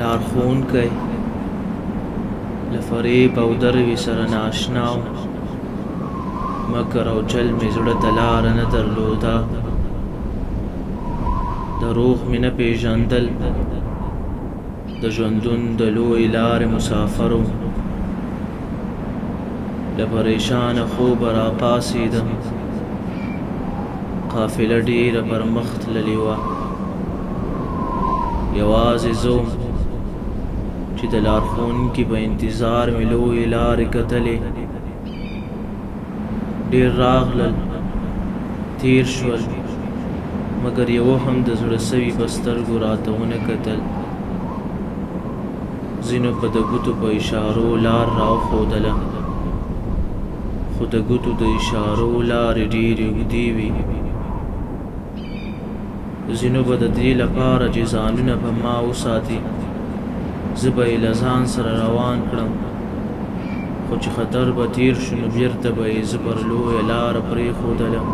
لارښوونکی له فریب او دروې سره نااشنا وم. مکر او چل مې زړه ته لاره نه درلوده. دروغ مې نه پېژندل. د ژوندون د لویې لارې مسافر وم. له پریشانه خوبه راپاڅېدم. قافله ډېره پر مخ تللې وه. یوازې زه وم چې د لارښوونکي په انتظار مې لویې لارې کتلې. ډېر راغلل، تېر شول، مګر یوه هم د زړه سوي په سترګو راته ونه کتل. ځینو به د ګوتو په اشارو لار راوښودله، خو د ګوتو د اشارو لارې ډېرې اوږدې وې. ځینو به د دې لپاره چې ځانونه په ما وساتي، زه به یې له ځان سره روان کړم، خو چې خطر به تېر شو نو بېرته به یې زه پر لویه لاره پرېښودلم.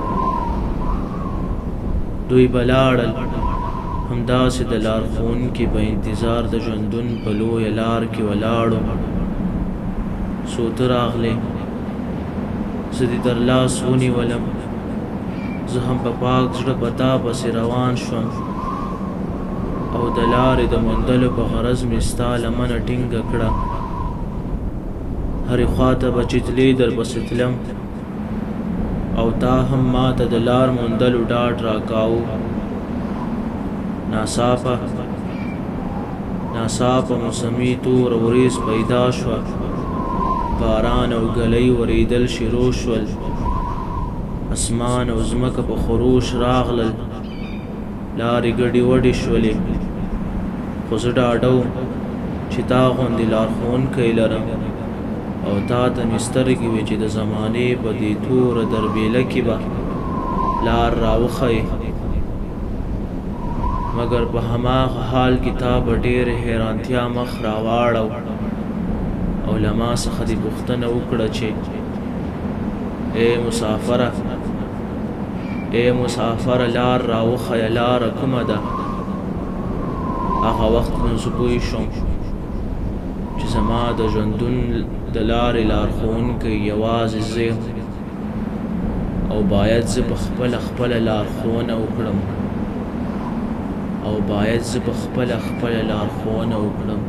دوی به لاړل، همداسې د لارښوونکي په انتظار د ژوندون په لویه لار کې ولاړ وم، څو ته راغلې، زه دې تر لاس ونیولم. زه هم په پاک زړه په تا پسې روان شوم او د لارې د موندلو په غرض مې ستا لمنه ټینګه کړه. هرې خوا ته به چې تلې درپسې تلم او تا هم ما ته د لار موندلو ډاډ راکاوه. ناڅاپه ناڅاپه موسمي توره ورېځ پیدا شوه، باران او ږلۍ ورېدل شروع شول، اسمان او ځمکه په خروش راغلل، لارې ګډې وډې شولې، خو زه ډاډه وم چې تا غوندې لارښوونکی لرم او تا ته مې سترګې وې چې د زمانې په دې توره دربېله کې به لار راوښیې. مګر په هماغه حال کې تا په ډېرې حیرانتیا مخ راواړاوه او له ما څخه دې پوښتنه وکړه چې ای مسافره! ای مسافره لار راوښیه لاره کومه ده؟ هغه وخت نو زه پوه شوم چې زما د ژوندون د لارې لارښوونکی یوازې زه یم. او باید زه په خپله خپله لارښوونه وکړم او باید زه په خپله خپله لارښوونه وکړم.